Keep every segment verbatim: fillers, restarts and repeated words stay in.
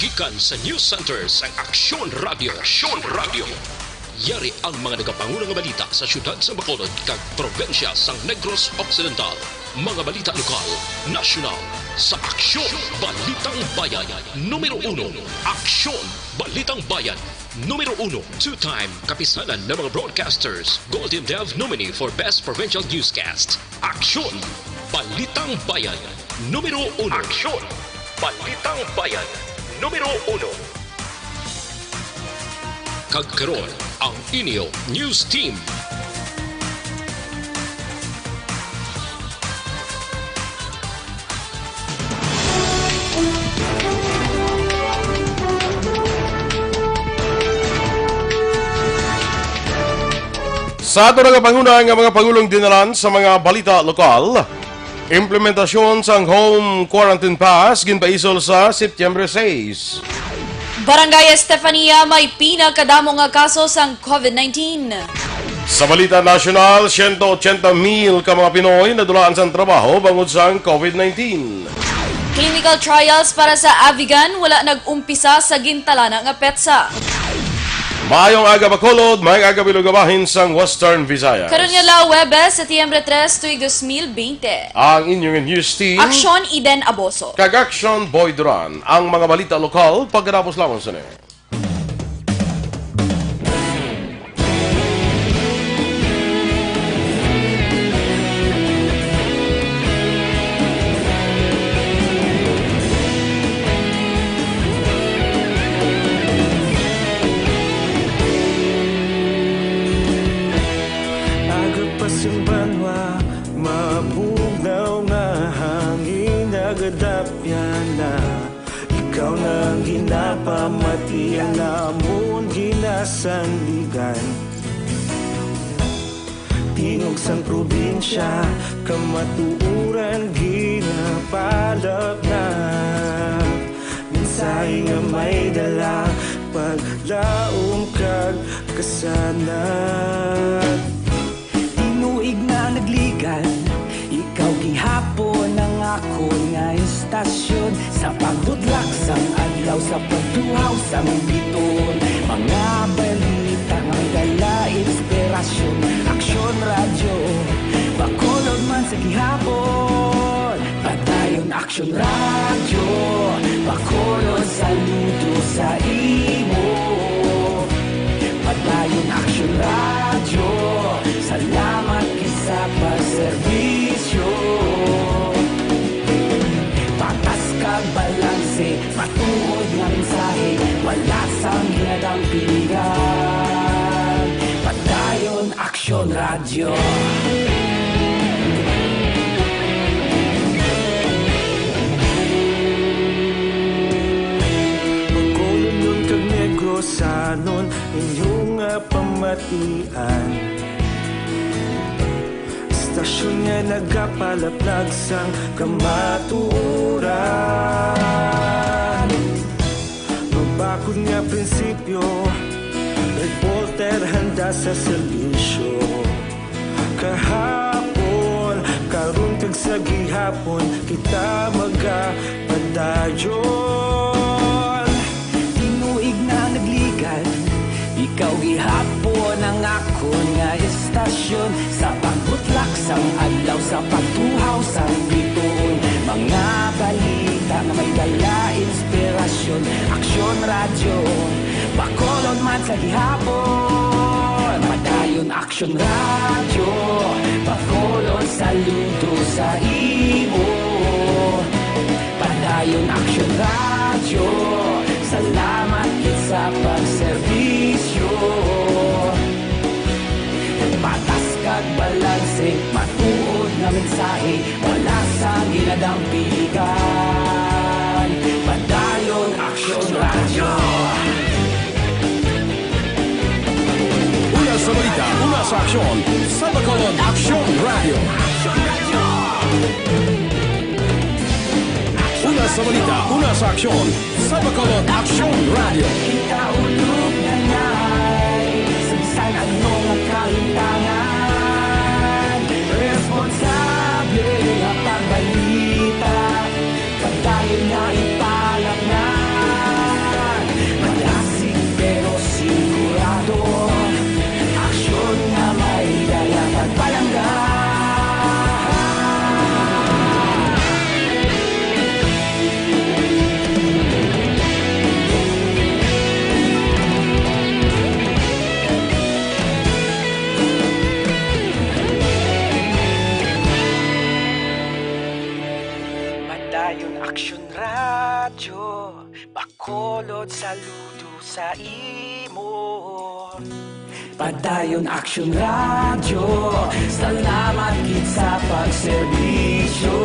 Gikan sa News Center sang Aksyon Radio. Aksyon Radio. Yari ang mga nagapanguna nga balita sa siyudad sa Bacolod kag probinsya sang Negros Occidental. Mga balita lokal, nasyonal, sa Aksyon Balitang Bayan. Numero uno, Aksyon Balitang Bayan. Numero uno, two-time kapisanan ng mga broadcasters, Golden Dove nominee for Best Provincial Newscast. Aksyon Balitang Bayan, numero uno. Aksyon Balitang Bayan, numero uno. Kag karon, ang inyo news team. Sa ato nagapanguna nga mga pangulong dinalan sa mga balita lokal, implementasyon sang home quarantine pass ginpaisol sa September sais. Barangay Estefania may pinakadamo nga kaso sang covid nineteen. Sa balita nasyonal, siyento otsenta mil ka mga Pinoy nadulaan sang trabaho bangod sang covid nineteen. Clinical trials para sa Avigan wala nag-umpisa sa gintalana nga petsa. Maayong aga, Bacolod, maayong aga, Bilog, bahin sang Western Visayas. Karon nga adlaw, Huwebes, Setyembre tres, tuig dos mil bente. Ang inyong news team, Aksyon Eden Aboso. Kag Aksyon Boy Duran. Ang mga balita lokal pagkatapos lamang sini. Aga pa sing banwa, mabugnaw nga hangin, nagadapyan na. Ikaw na ang ginapamati, ang amon ginasandigan. Tingog sang probinsya, kamatuoran ginapalapnap. Mensahe nga may dala, paglaom kag kasanag. Tinuig na nagligad, ikaw gihapon ang akon nga istasyon. Sa pagbudlak sang adlaw, sa pagtuhaw sang bituon, mga balita nga may dala inspirasyon. Aksyon Radyo, Bacolod man sa gihapon. Padayon Aksyon Radyo, Bacolod, saludo sa imo. Padayon Aksyon Radyo, salamat gid sa pagserbisyo. Patas kag balanse, matuod nga mensahe, wala sang ginadampigan. Padayon Aksyon Radyo. Bacolodnon kag Negrosanon, inyo nga pamatian. Istasyon nga nagapalaplag sang kamatuoran. Mabakod nga prinsipyo, reporter handa sa serbisyo. Kahapon, karon kag sa gihapon, kita magapadayon. Tinuig na nagligad, ikaw gihapon ang akon nga istasyon. Sa pagbutlak sang adlaw, sa pagtuhaw sang bituon, mga balita nga may dala inspirasyon. Aksyon Radyo, Bacolod man sa gihapon. Padayon Aksyon Radyo, Bacolod, saludo sa imo. Padayon Aksyon Radyo, salamat gid sa pagserbisyo. Patas kag balanse, matuod nga mensahe, wala sang ginadampigan. Padayon Aksyon Radyo. Una sa balita, una sa aksyon, sa Bacolod Aksyon Radyo. Una sa balita, una sa aksyon, sa Bacolod Aksyon Radyo. Kita ulog na ngay, sa bisan ano nga kahitangan, responsable nga pagbalita, padayon nga ipalapnap. Lord, saludo sa imo. Padayon Action Radio, salamat gid sa pagserbisyo.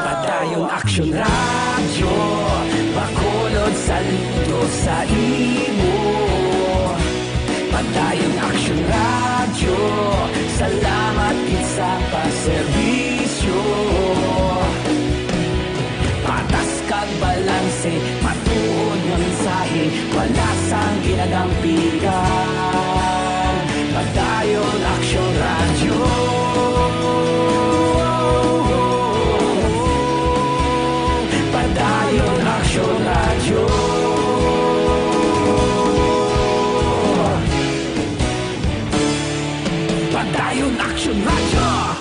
Padayon Action Radio, Bacolod, saludo sa imo. Padayon Action Radio, salamat gid sa pagserbisyo. Patas kag balanse, matuod nga mensahe, wala sang ginadampigan. Padayon Action Radio. Padayon Action Radio. Padayon Action Radio.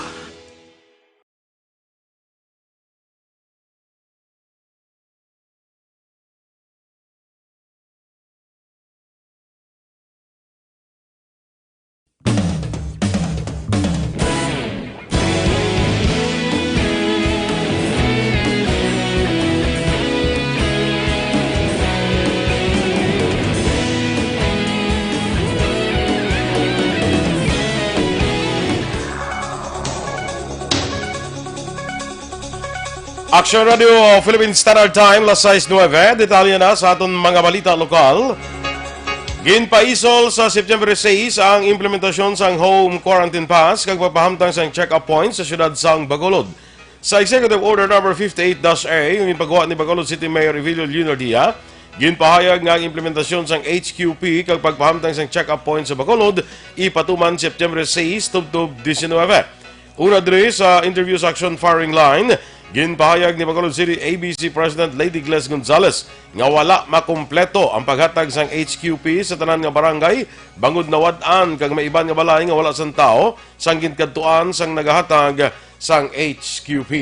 Action Radio, Philippine Standard Time, las sais nuebe. Detalye na sa aton mga balita lokal. Ginpaisol sa September sais ang implementasyon sang home quarantine pass kag pagpahamtang sang check-up points sa siyudad sang Bacolod. Sa Executive Order Number fifty-eight dash A, nga ginpagawa ni Bacolod City Mayor Evelio Leonardia, ginpahayag nga ang implementasyon sang H Q P kag pagpahamtang sang check-up points sa Bacolod ipatuman September sais tubtob diecinuebe. Una diri sa interview sa Action Firing Line, ginpahayag ni Bacolod City A B C President Lady Gles Gonzales nga wala makumpleto ang paghatag sang H Q P sa tanan nga barangay, bangod nawad-an kag may iban nga balay nga wala sang tawo sang ginkadtuan sang nagahatag sang H Q P.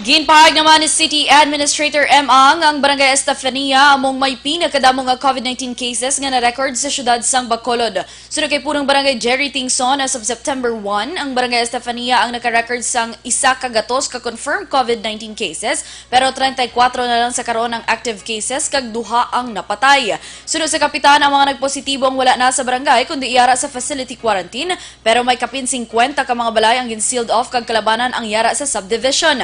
Ginpahayag naman ni City Administrator M. Ang, ang Barangay Estefania among may pinakadamo nga COVID nineteen cases nga na-record sa siyudad sang Bacolod. Suno kay Punong Barangay Jerry Tingson, as of September one, ang Barangay Estefania ang naka-record sang isa ka gatos ka confirmed COVID nineteen cases, pero treinta y cuatro na lang sa karon ang active cases kag duha ang napatay. Suno sa kapitan, ang mga nagpositibo ang wala na sa barangay kundi yara sa facility quarantine, pero may kapin singkwenta ka mga balay ang gin-sealed off kag kalabanan ang yara sa subdivision.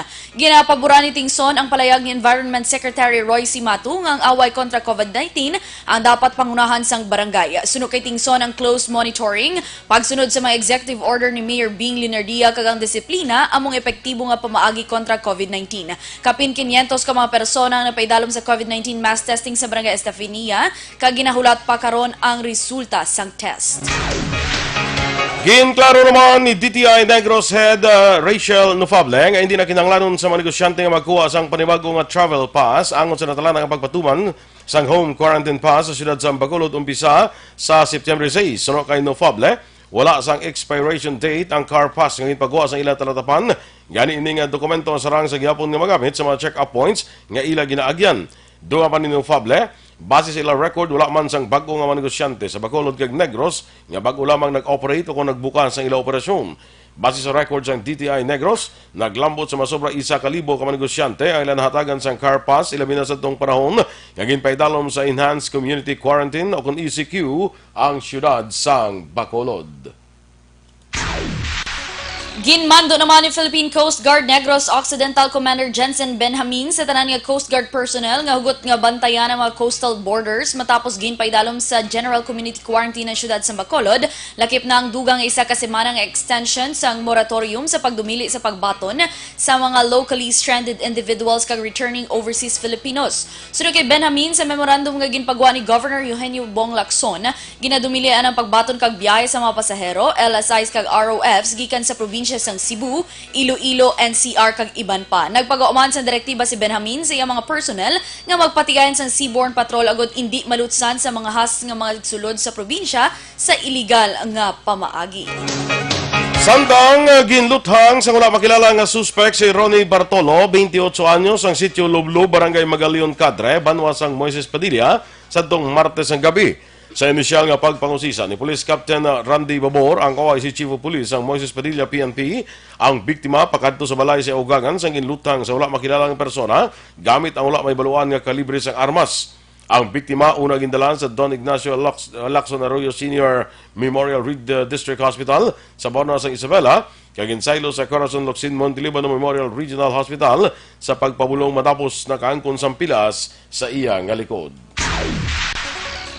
Ginapaboran ni Tingson ang palayag ni Environment Secretary Roy Cimatu nga ang away kontra COVID nineteen ang dapat pangunahan sang barangay. Suno kay Tingson, ang close monitoring, pagsunod sa mga executive order ni Mayor Bing Leonardia kag ang disiplina among epektibo nga pamaagi kontra COVID nineteen. Kapin kinyentos ka mga persona ang napaidalom sa COVID nineteen mass testing sa Barangay Estefania, kag ginahulat pa karon ang resulta sang test. Ginklaro naman ni D T I Negros Head, uh, Rachel Nufable nga hindi na kinahanglanon sa mga negosyante nga magkuha sang panibag-o nga travel pass angon sa natalana nga pagpatuman sang home quarantine pass sa siyudad sa Bacolod umpisa sa September sais. Suno kay Nufable, wala sang expiration date ang car pass nga ginpagwa sa ila talatapan. Gani, ini nga dokumento ang sarang sa gihapon nga magamit sa mga check-up points nga ila ginaagyan. Dugang pa ni Nufable, base sa ila record, wala man sang bag-o nga mga negosyante sa Bacolod kag Negros nga bag-o lamang nag-operate o kon nagbukas ang ila operasyon. Base sa record sang D T I Negros, naglambot sa masobra isa ka libo ka mga negosyante ang ila nahatagan sang car pass, ilabi na sa tong panahon nga ginpaidalom sa Enhanced Community Quarantine o kon E C Q ang siyudad sang Bacolod. Ginmando naman ni Philippine Coast Guard Negros Occidental Commander Jensen Benjamin sa tanan nga Coast Guard personnel nga hugot nga bantayan ang mga coastal borders matapos ginpaidalom sa General Community Quarantine ang siyudad sa Bacolod, lakip na ang dugang nga isa ka semana nga extension sang moratorium sa pagdumili sa pagbaton sa mga locally stranded individuals kag returning overseas Filipinos. Suno kay Benjamin, sa memorandum nga ginpagwa ni Governor Eugenio Bong Lacson, ginadumilian ang pagbaton kag biyahe sa mga pasahero, L S Is kag R O Fs gikan sa probinsya sang Cebu, Iloilo, N C R kag iban pa. Nagpagauman sang direktiba si Benjamin sa iyang mga personnel nga magpatigayon sang seaborne patrol agud indi malutsan sa mga has nga mga sulod sa probinsya sa iligal nga pamaagi. Samtang, uh, ginluthang sang wala makilala nga suspek si Ronnie Bartolo, twenty-eight anyos, ang sitio Lublob, Barangay Magalion Cadre, banwa sang Moises Padilla, sadtong Martes ang gabi. Sa inisyal nga pagpangusisa ni Police Captain Randy Babor, ang O I C Chief of Police, ang Moises Padilla, P N P, ang biktima pakadto sa balay sa ugangan sang ginluthang sa wala makilala nga persona gamit ang wala mahibaluan nga kalibre sang armas. Ang biktima una gindalan sa Don Ignacio Lax-, Lacson Arroyo Senior Memorial Reed, uh, District Hospital sa Baona sang Isabela, kag ginsaylo sa Corazon Locsin Montelibano Memorial Regional Hospital sa pagpabulong matapos nakaangkon sang pilas sa iya nga likod.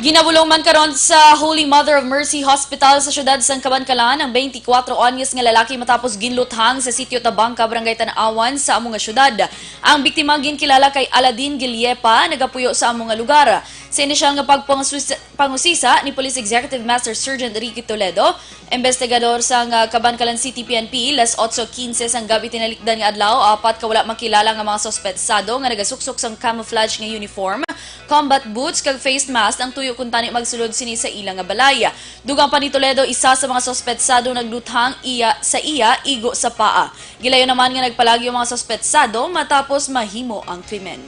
Ginabulong man karon sa Holy Mother of Mercy Hospital sa siyudad sang Kabankalan ang twenty-four anyos nga lalaki matapos ginluthang sa Sitio Tabangka, Barangay Tan-awan sa amo nga siyudad. Ang biktima ginkilala kay Aladin Giliepa, nagapuyo sa amo nga lugar. Sa inisyal nga pagpangusisa ni Police Executive Master Sergeant Ricky Toledo, investigador sang, ah, Kabankalan City P N P, las otso quince sang gabi tinalikdan nga adlaw, apat ka wala makilala nga mga suspetsado nga nagasuksok sang camouflage nga uniform, combat boots, kag face mask ang tuyo kuntani magsulod sini sa ila nga balay. Dugang pa ni Toledo, isa sa mga suspetsado nagluthang iya sa iya igo sa paa. Gilayon naman nga nagpalagyo ang mga suspetsado matapos mahimo ang krimen.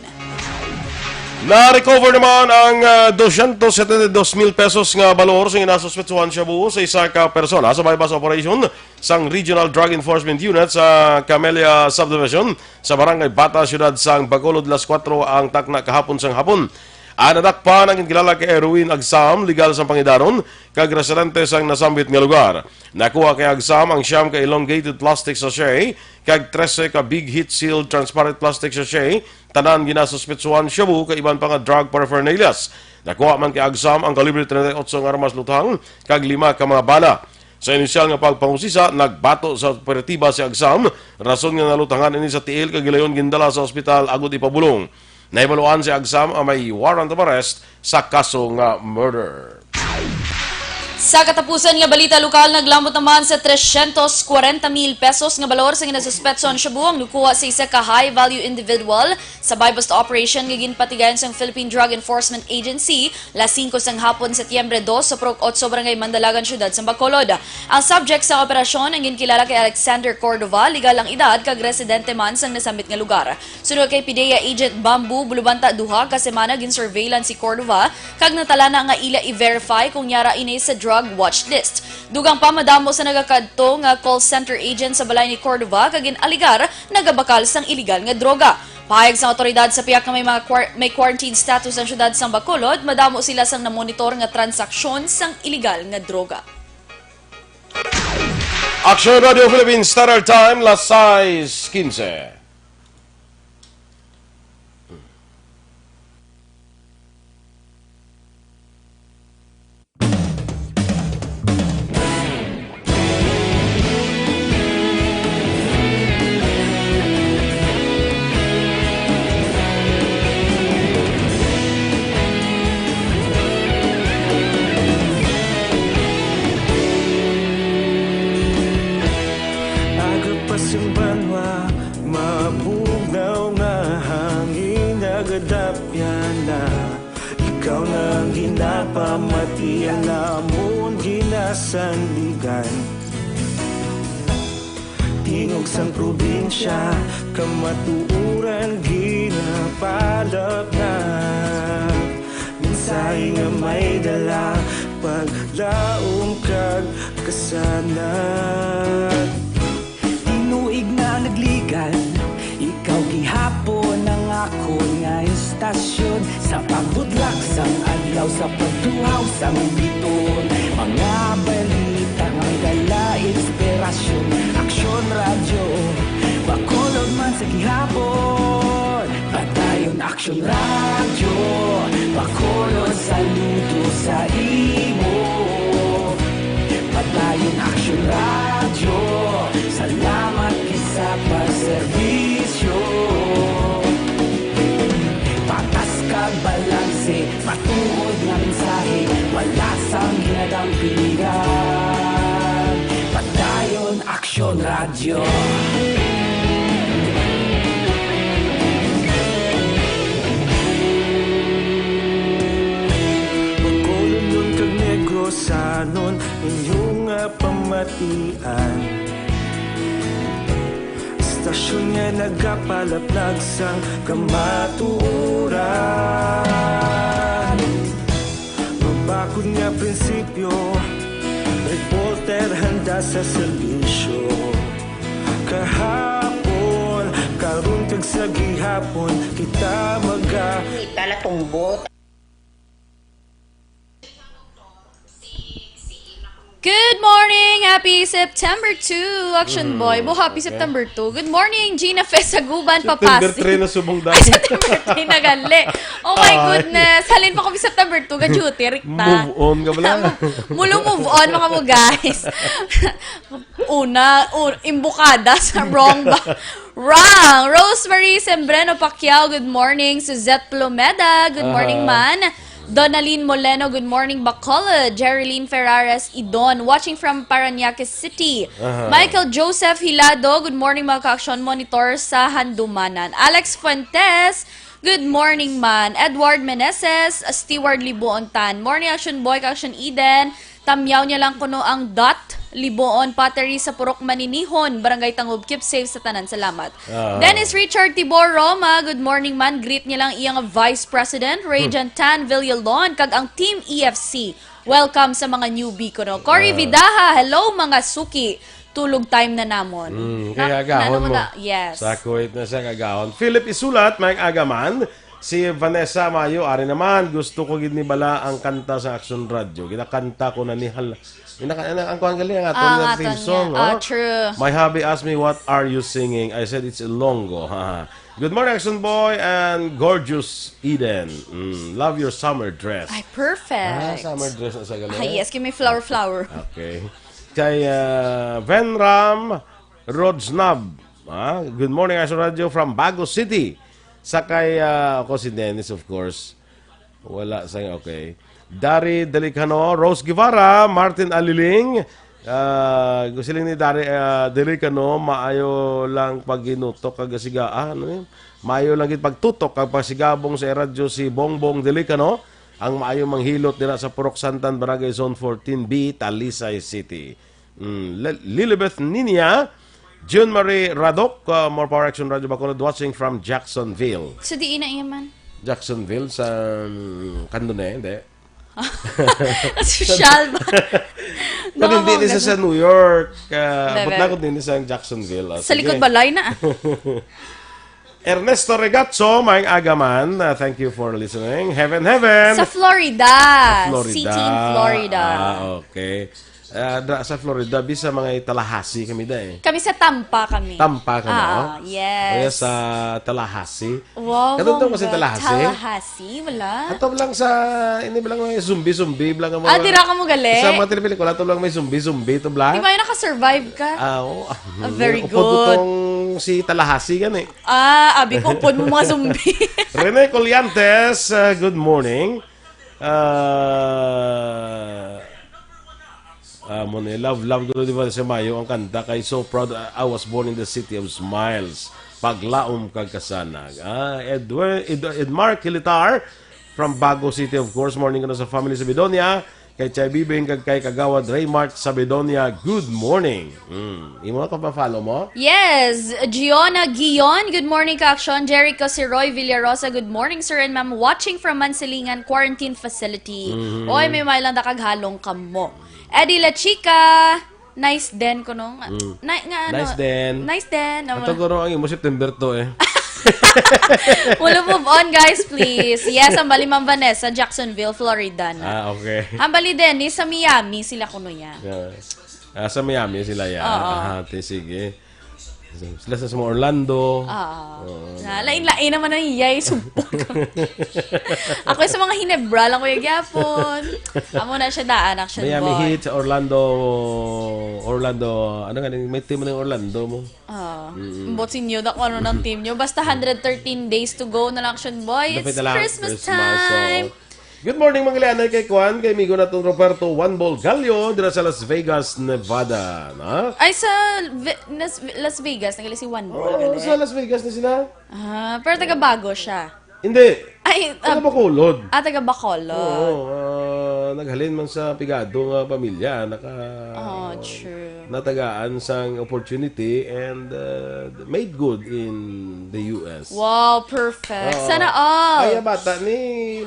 Na-recover naman ang, ah, dosyentos setenta y dos mil pesos nga balor sa ginasuspetsuhan shabu sa isa ka persona sa buy-bust operation sang Regional Drug Enforcement Unit sa Camellia Subdivision sa Barangay Bata, Siyudad sang Bacolod, las kuwatro ang takna kahapon sang hapon. Ang nadakpan ang ginkilala kay Erwin Agsam, legal sang pangidaron, kag residente sang nasambit nga lugar. Nakuha kay Agsam ang siyam ka elongated plastic sachet kag trese ka big heat sealed transparent plastic sachet, tanan ginasuspetsuhan shabu kag iban pa nga drug paraphernalias. Nakuha man kay Agsam ang kalibre treinta y ocho nga armas luthang kag lima ka mga bala. Sa inisyal nga pagpangusisa, nagbato sa operatiba si Agsam, rason nga naluthangan ini sa tiil kag gilayon gindala sa ospital agud ipabulong. Nahibaluan si Agsam ang may warrant of arrest sa kaso nga murder. Sa katapusan nga balita lokal, naglamot naman sa tresyentos kwarenta mil pesos nga balor sa ginasuspetsuhan shabu ang nakuha sa isa ka high-value individual sa buy-bust operation nga ginpatigayon sang Philippine Drug Enforcement Agency, las singko sang hapon, Setyembre dos, sa Purok Otso, Barangay Mandalagan, Siyudad sang Bacolod. Ang subject sa operasyon ang ginkilala kay Alexander Cordova, legal ang edad kag residente man sang nasambit nga lugar. Suno kay PDEA Agent Bamboo Bulubanta, duha ka semana gin-surveillance si Cordova kag natalana nga ila i-verify kung yara ini sa drug watch list. Dugang pa, madamo sa nagakadto nga call center agent sa balay ni Cordova kag gin-alegar nagabakal sang iligal nga droga. Pahayag sang awtoridad, sa pihak nga may mga quar-, may quarantine status ang siyudad sang Bacolod, madamo sila sang namonitor nga transaksyon sang iligal nga droga. Action Radio Philippines Standard Time, las sais quince. Aga pa sing banwa, mabugnaw nga hangin, nagadapyan na. Ikaw na ang ginapamati, ang amon ginasandigan. Tingog sang probinsya, kamatuoran ginapalapnag. Mensahe nga may dala, paglaom kag kasanag. Tinuig na nagligan, ikaw gihapon ang akon nga istasyon. Sa pagbudlak sang adlaw, sa pagtuhaw sang biton, mga balita nga may dala inspirasyon. Aksyon Radyo, Bacolod man sa gihapon. Padayon Aksyon Radyo, Bacolod, saludo sa imo. Padayon Aksyon Radyo, salamat gid sa pagserbisyo. Patas kag balanse, matuod nga mensahe, wala sang ginadampingan. Padayon Aksyon Radyo. Bacolodnon kag Negrosanon, inyo nga pamatian. Istasyon nga nagapalaplag sang kamatuoran. Mabakod nga Reporter handa sa serbisyo. Kahapon, karon kag sa gihapon, kita maga- Kita na tumbot. Good morning! Happy September two, Action Boy. Bo, happy okay. September two. Good morning, Gina Fes Aguban, September Papasi. three na subong Ay, dahil. September three na gali. Oh my Ay. Goodness. Halin pa ko September two, ga-duty, rikta. Move on ka bala. Mulo move on, mga mo, guys. Una, un, imbukada sa wrong ba? Wrong! Rosemary Sembreno Pacquiao, good morning. Suzette Plomeda, good morning, Aha. man. Donalyn Moleno, good morning, Bacolod. Jerilyn Ferrares Idon, watching from Parañaque City. Aha. Michael Joseph Hilado, good morning, mga ka-action monitor sa Handumanan. Alex Fuentes, good morning, man. Edward Meneses, Steward Libuon Tan. Morning, Action Boy, ka-Action Eden. Tamyaw niya lang kuno ang dot Libuon Pottery sa Purok Maninihon, Barangay Tangub. Keep safe sa tanan. Salamat. Ah. Dennis Richard Tibor Roma, good morning, man. Greet niya lang iyang Vice President, Ray Jantan Villalon, kag ang Team E F C. Welcome sa mga newbie kuno. Cory Ah. Vidaha, hello, mga suki. Tulog time na namon. Mm, Na- kaya agahon naano mo. na? Yes. Sa Kuwait na siya, agahon. Philip Isulat, may agaman. Si Vanessa Mayo, ari naman, gusto ko gid ni bala ang kanta sa Action Radio. Ginakanta ko na ni Hal. Ginaka-, ang, ang kuwan gali, ang aton Ah, nga ang theme aton song, nga. Ah, oh. true. My hubby asked me, "What are you singing?" I said, "It's Ilonggo." Ha. Good morning, Action Boy and gorgeous Eden. Mm, love your summer dress. Ay, perfect. Ah, summer dress na sa gali. Ah, yes, give me flower, flower. Okay. Kay ah, Venram Rodsnab. Ah, good morning, Action Radio from Bago City. Sa kay ah, ako si Dennis, of course. Wala sa, okay. Dari Delicano, Rose Guevara, Martin Aliling. Ah, gusto lang ni Dari ah, Delicano, maayo lang paghinutok kag siga. Ah, ano yun? Maayo lang gid pagtutok kag pasigabong sa radyo si Bongbong Delicano, ang maayo manghilot dira sa Purok Santan, Barangay Zone fourteen B, Talisay City. Mm, Lil- Lilibeth Ninia, June Marie Radok, uh, more power, Action Radio Bacolod, watching from Jacksonville. So, di ina iya man. Jacksonville sa um, Candone, hindi. Sosyal ba? Pero hindi Baka din sa, ganun. Sa New York. Uh, Bebe. But nakot din sa Jacksonville. Ah, Sa likod sige. Balay na. Ernesto Regatso, may agaman. Uh, thank you for listening. Heaven, heaven. Sa Florida. Sa Florida. City in Florida. Ah, okay. Ah, dra sa Florida, bisa mga Tallahassee kami da eh. Kami sa Tampa kami. Tampa ka, no? Ah, yes. Kaya sa Tallahassee. Wow, Katong tawag mo bongga. sa Tallahassee? Tallahassee, wala. Ato lang sa, ini ba lang mga zombie-zombie, ba lang ang mga... Ah, dira ka mo gali? Sa mga telepelikula, ato lang may zombie-zombie, to bla? Di ba yun naka-survive ka? Ah, oo. Ah, very Upod ko good. Tong si Tallahassee, gani. Ah, abi ko, upod mo mga zombie. Rene Colliantes, uh, good morning. Uh, ah, mo ni love, love ko di ba sa Mayo ang kanta kay So Proud I Was Born in the City of Smiles. Paglaom kag kasanag. Ah, Edward, Ed, Edmar Kilitar from Bago City, of course. Morning ko na sa family sa Bedonia. Kay Chay Bibing kag kay Kagawad Raymart sa Bedonia. Good morning. Mm. Imo ka pa-follow mo? Yes, Giona Gion, good morning, ka-action. Jericho Siroy Villarosa, good morning, sir and ma'am. Watching from Mansilingan Quarantine Facility. Mhm. Oy, may may lang dakag halong kamo. Eddie La Chica, nice den ko nung. Na, nga, ano, Nice den. Nice den. Ato guro ang imo September to eh. We'll move on, guys, please. Yes, ang bali, Ma'am Vanessa, Jacksonville, Florida na. Ah, okay. Ang bali din, ni sa Miami sila kuno ya. Yeah. Ah, sa Miami sila ya. Oo. Ah, te, sige. Sila sa, sa Orlando. Ah. Na, lain-lain naman ang iyay, sumpok. Ako sa mga Hinebra lang, Kuya Gyapon. Amo na siya daan, action Miami boy. Heat, Orlando, Orlando, ano nga, may team ng Orlando mo? Ah, ambot sinyo, da kung ano ng team nyo. Basta hundred thirteen days to go na lang, action boy. It's Dapit na lang, Christmas Christmas, time. Oo. Good morning, mga lianay, kay Kwan, kay Migo natong Roberto Juan Bolgallo, dira sa Las Vegas, Nevada. Na? Ay, sa Ve- Nas- Las Vegas, nagali si Juan Bol. Oo, sa Las Vegas na sila. Ah, pero taga Bago siya. Hindi. Ay, Ano ah, ba kulod? Ah, taga Bacolod. Oo, ah, Naghalin man sa pigado nga pamilya, naka-, Oh, true. natagaan sang opportunity and, uh, made good in the U S. Wow, perfect. Oo. Sana all. Ay, ang bata ni,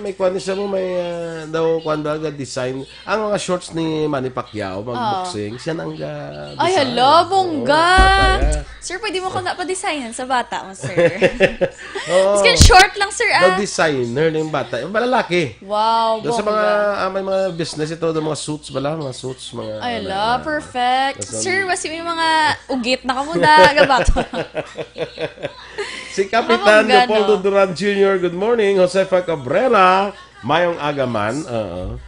may kwan ni siya mo, may, uh, daw kwan ba, ga-design. Ang mga shorts ni Manny Pacquiao, mag-boxing, siya nang ga-design. Ay, hala, Oo, bongga. bata niya. Sir, pwede mo ko na pa-designan sa bata mo, sir. Oo. Mas short lang, sir, Daw ah. designer na yung bata. Yung lalaki. Wow, Doon sa mga, bongga. ah, may mga business ito, doon mga suits bala, mga suits, mga Ay, ano, la, ah, perfect. Doon sa Sir, wasi may mga ugit na kamo na, gabato. Si Kapitan Mabangga, Leopoldo no? Duran Junior, good morning. Josefa Cabrera, mayong aga man. Oo.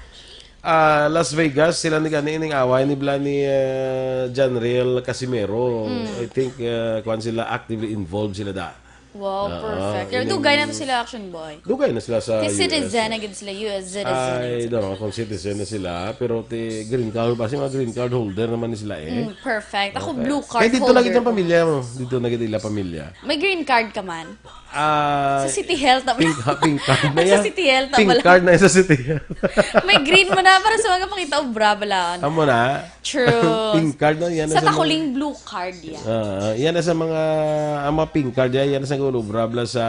Ah, Las Vegas, sila ni gani ining away ni bala ni, ah, Janriel Casimero. Mm. I think, ah, kwan sila, actively involved sila da. Wow, Oo, perfect. Pero ining dugay na to sila, Action Boy. Dugay na sila sa Kay U S. citizen na gid sila, U S citizen na gid I sila. don't know kung citizen na sila, pero ti green card, basi mga green card holder naman ni sila eh. Mm, perfect. Ako Okay. blue card Kaya dito na gid holder ang ko. pamilya mo. Dito na gid ila pamilya. May green card ka man? Ah, Sa City Health na pink, ha, pink card na Sa yan. City Health na Pink pala. card na yan sa City Health. May green mo na para sa mga pangita obra bala. Amo na. True. Pink card na yan. Sa Sa mga Takuling blue card yan. Ah, yan na sa mga, ang mga pink card yan, yan na sa gulo, brabla sa,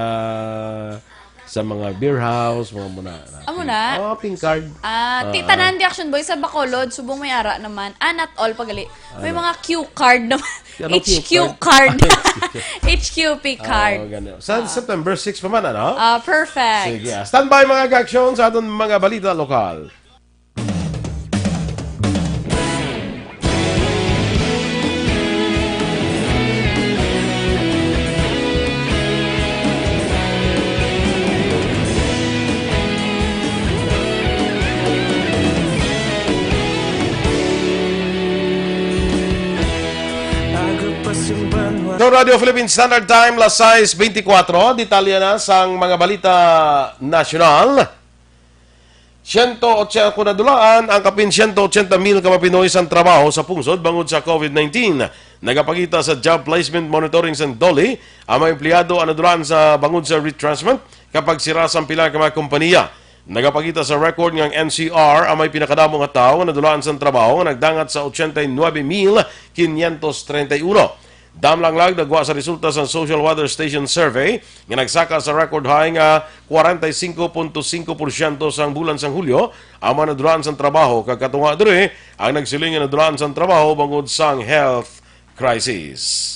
sa mga beer house, mga muna. Amo na? Oh, pink card. Ah, ti Ah. tanan di Action Boy sa Bacolod, subong may ara naman. Ah, not all pagali. May Ano? mga Q card naman. Ano Q H Q card? card. H Q P card. Ah, ganun. Sa Ah. September six pa man, ano? Ah, perfect. Sige, ah. Standby, mga ka-action, sa aton mga balita lokal. Sa Radio Philippine Standard Time, las sais beintikwatro. Detalye na sang mga balita nasyonal. Siyento otse, kung nadulaan ang kapin siyento otsenta mil ka mga Pinoy sang trabaho sa pungsod bangod sa COVID nineteen. Nagapakita sa Job Placement Monitoring sang DOLE ang mga empleyado ang nadulaan sa bangod sa retrenchment kapag sira sang pila ka mga kompanya. Nagapakita sa record nga ang N C R ang may pinakadamo nga tawo nga nadulaan sang trabaho nga nagdangat sa ochenta y nuebe mil quinientos treinta y uno. Damlang lang nagwa sa resulta sang Social Weather Station Survey nga nagsaka sa record high nga kwarenta y singko punto singko porsyento sang bulan sang Hulyo ang mga nadulaan sang trabaho, kag katunga diri ang nagsiling nga nadulaan sang trabaho bangod sang health crisis.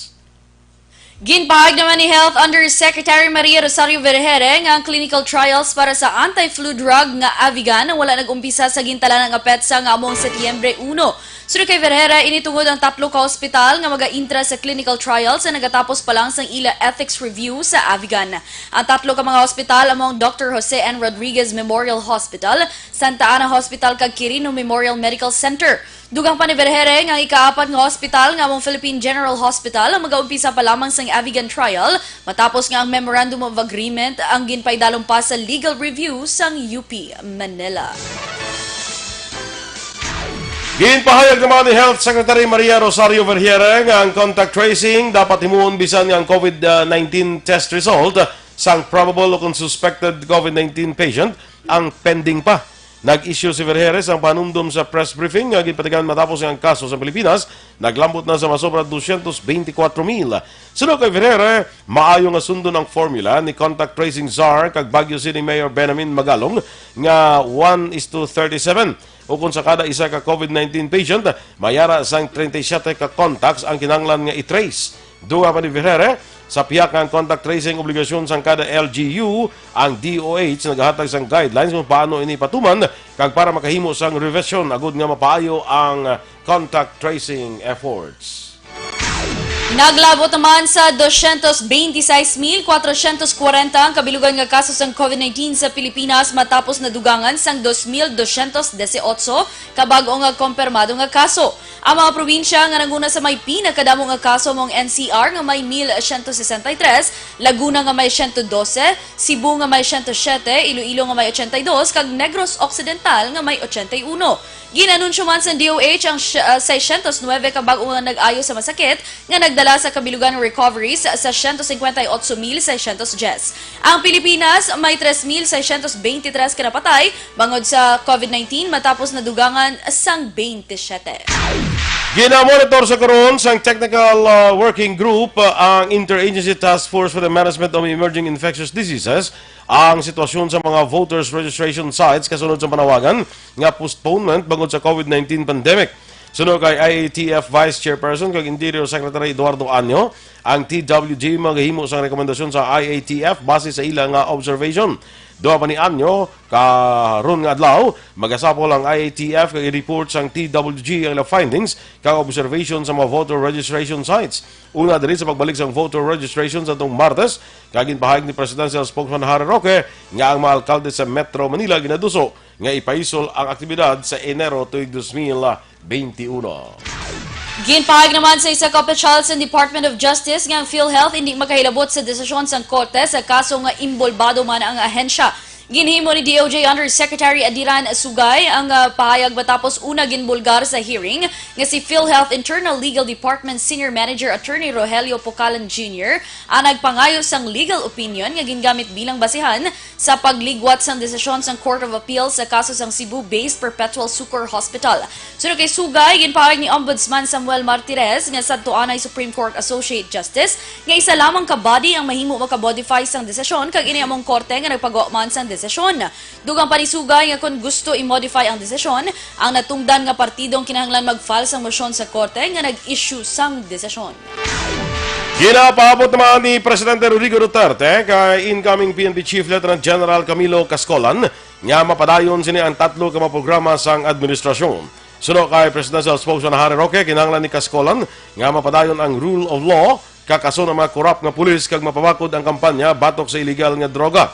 Ginpahayag naman ni Health Undersecretary Maria Rosario Vergere nga ang clinical trials para sa anti-flu drug nga Avigan wala nag-umpisa sa gintalanang nga petsa nga among Setyembre uno. Suno kay Vergere, ini tungod ang tatlo ka hospital nga maga-intra sa clinical trials ang nagatapos pa lang sang ila ethics review sa Avigan. Ang tatlo ka mga hospital amo ang Doctor Jose N. Rodriguez Memorial Hospital, Santa Ana Hospital kag Quirino Memorial Medical Center. Dugang pa ni Vergere nga ang ikaapat nga hospital nga among Philippine General Hospital ang magaumpisa pa lamang sang Avigan trial matapos nga ang Memorandum of Agreement ang ginpaidalom pa sa legal review sang U P Manila. Ginpahayag naman ni Health Secretary Maria Rosario Vergere nga ang contact tracing dapat himuon bisan nga ang COVID nineteen test result sang probable o kon suspected COVID nineteen patient ang pending pa. Nag-issue si Vergere sang panumdom sa press briefing nga ginpatigayon matapos nga ang kaso sa Pilipinas naglambot na sa masobra dosyentos beintikwatro mil. Suno kay Vergere, maayo nga sundon ang formula ni contact tracing czar kag Baguio City Mayor Benamin Magalong nga one is to thirty-seven. Ukon sa kada isa ka COVID nineteen patient, may ara sang treinta y siete ka contacts ang kinahanglan nga i-trace. Dugang pa ni Vergere, sa pihak nga ang contact tracing obligasyon sang kada L G U, ang D O H nagahatag sang guidelines kung paano ini patuman kag para makahimo sang revision agud nga mapaayo ang contact tracing efforts. Naglabot naman sa dosyentos beintiseis mil kwatrosyentos kwarenta ang kabilugan nga kaso sang COVID nineteen sa Pilipinas matapos nadugangan sang dos mil dosyentos disiotso ka bag-o nga kompirmado nga kaso. Ang mga probinsya nga nanguna sa may pinakadamo nga kaso amo ang N C R nga may mil siyento sesenta y tres, Laguna nga may siyento dose, Cebu nga may siyento siyete, Iloilo nga may ochenta y dos, kag Negros Occidental nga may ochenta y uno. Gin-anunsyo man sa D O H ang sy-, ah, seiscientos nuebe ka bag-o nga nag-ayo sa masakit nga nagdala sa kabilugan nga recoveries sa siyento cincuenta y ocho mil seiscientos diyes. Ang Pilipinas may tres mil seiscientos veintitrés ka napatay bangod sa COVID nineteen matapos nadugangan sang twenty-seven. Ginamonitor sa karon sang Technical, uh, Working Group, uh, ang Interagency Task Force for the Management of Emerging Infectious Diseases ang sitwasyon sa mga voters registration sites kasunod sa panawagan nga postponement bangod sa COVID nineteen pandemic. Suno kay I A T F Vice Chairperson kag Interior Secretary Eduardo Anyo, ang T W G magahimo sang rekomendasyon sa I A T F base sa ila nga observation. Duha pa ni Anyo, karon nga adlaw, magasapol ang I A T F kag i-report sang T W G ang ila findings kag observation sa mga voter registration sites. Una diri sa pagbalik sang voter registration sa atong Martes, kag ginpahayag ni Presidential Spokesman Harry Roque nga ang mga alkalde sa Metro Manila ginaduso nga ipaisol ang aktibidad sa Enero tuig dos mil beintiuno. Ginpahayag naman sa isa ka opisyal sa Department of Justice nga ang PhilHealth indi makahilabot sa desisyon sang korte sa kaso nga imbolbado man ang ahensya. Ginhimo ni D O J Undersecretary Adiran Sugay ang, ah, pahayag matapos una ginbulgar sa hearing nga si PhilHealth Internal Legal Department Senior Manager Attorney Rogelio Pucalan Junior ang nagpangayo sang legal opinion nga gingamit bilang basihan sa pagligwat sang desisyon sang Court of Appeal sa kaso sang Cebu-based Perpetual Succor Hospital. Suno kay Sugay, ginpahayag ni Ombudsman Samuel Martires nga sadto anay Supreme Court Associate Justice nga isa lamang ka body ang mahimo makamodify sang desisyon kag ini amo ang korte nga nagpagwa man sang desisyon. Dugang pa ni Sugay nga kon gusto i-modify ang desisyon, ang natungdan nga partido ang kinahanglan mag-file sang mosyon sa korte nga nag-issue sang desisyon. Ginapaabot naman ni Presidente Rodrigo Duterte kay incoming P N P Chief Lieutenant General Camilo Cascolan nga mapadayon sini ang tatlo ka mga programa sang administrasyon. Suno kay Presidential Spokesman Harry Roque, kinahanglan ni Cascolan nga mapadayon ang rule of law, kakason ang mga korap nga pulis kag mapabakod ang kampanya batok sa iligal nga droga.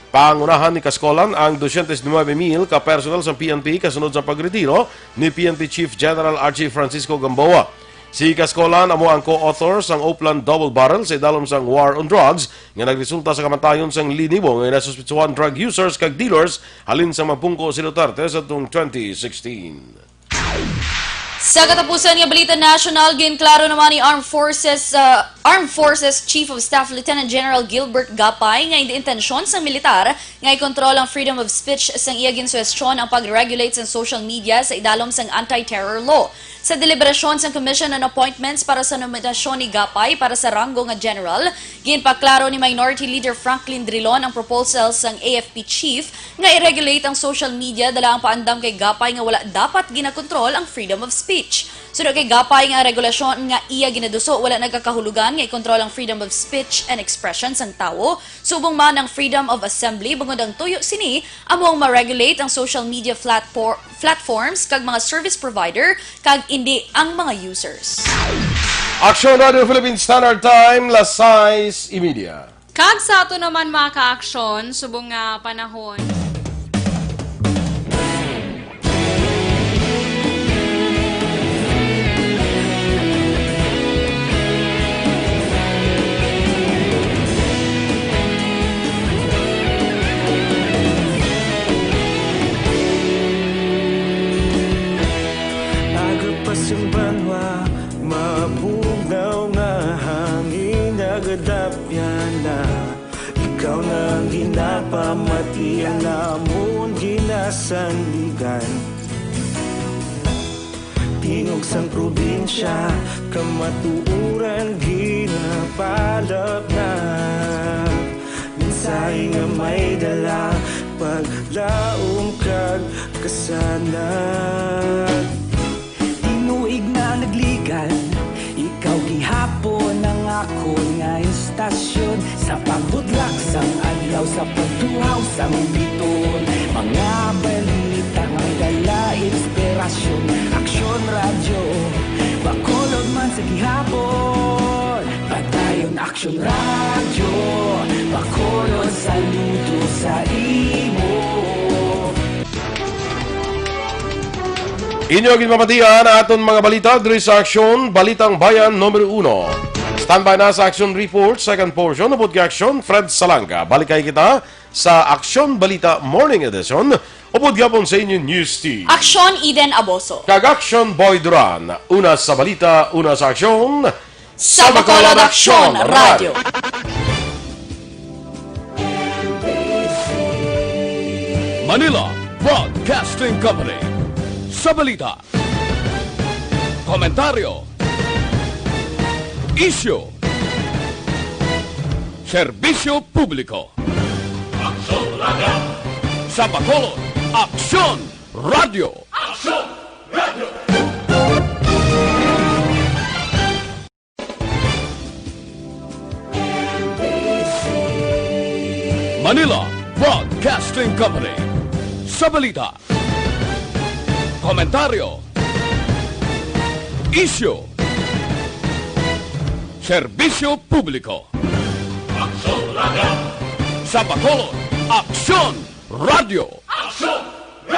Pangunahan ni Cascolan ang dosyentos nuebe mil ka personnel sa P N P kasunod sa pagretiro ni P N P Chief General Archie Francisco Gamboa. Si Cascolan amo ang co-author sang Oplan Double Barrel sa idalom sang War on Drugs nga nagresulta sa kamatayon sang linibo nga nasuspetsuhan drug users kag dealers halin sa mga pungko si Duterte sa tuong twenty sixteen. Sa katapusan nga balita nasyonal, ginklaro naman ni Armed Forces, uh, Armed Forces Chief of Staff Lieutenant General Gilbert Gapay nga indi intensyon sang militar nga ikontrol ang freedom of speech sang iya ginsuhestyon ang pag-regulate sa social media sa idalom sang anti-terror law. Sa deliberasyon sang Commission on Appointments para sa nominasyon ni Gapay para sa ranggo nga general, ginpaklaro ni Minority Leader Franklin Drilon ang proposal sang A F P chief nga i-regulate ang social media, dala ang paandam kay Gapay nga wala dapat ginakontrol ang freedom of speech. Suno kay Gapay, nga ang regulasyon nga iya ginaduso wala nagakahulugan nga ikontrol ang freedom of speech and expression sang tawo, subong man ang freedom of assembly, bangod ang tuyo sini amo ang ma-regulate ang social media flatfor-, platforms kag mga service provider, kag indi ang mga users. Aksyon Radio Philippine Standard Time, las sais y media. Kag sa ato naman, mga ka-aksyon, subong nga panahon. Aga pa sing banwa, mabugnaw nga hangin, nagadapyan na. Ikaw na ang ginapamati, ang amon ginasandigan. Tingog sang probinsya, kamatuoran ginapalapnap. Mensahe nga may dala, paglaom kag kasanag. Tinuig na nagligan, ikaw gihapon ang akon nga istasyon. Sa pagbudlak sang adlaw, sa pagtuhaw sang biton, mga balita nga may dala inspirasyon. Aksyon Radyo, Bacolod man sa gihapon. Padayon Aksyon Radyo, Bacolod, saludo sa imo. Inyo ginpamatian ang aton mga balita diri sa Aksyon, Balitang Bayan numero uno. Standby na sa Aksyon Report, second portion, upod kay Aksyon Fred Salanga. Balik kay kita sa Aksyon Balita Morning Edition, upod gihapon sa inyo News Team. Aksyon Eden Aboso. Kag Aksyon Boy Duran. Una sa balita, una sa aksyon. Sa Bacolod Aksyon Radio. Manila Broadcasting Company. Sa balita, komentaryo, isyu, serbisyo publiko. Aksyon Radio. Sa Bacolod, Aksyon Radio. Aksyon Radio. Manila Broadcasting Company. Sa balita, komentaryo, isyu, serbisyo publiko. Aksyon Radio. Sa Bacolod, Aksyon Radio. Aksyon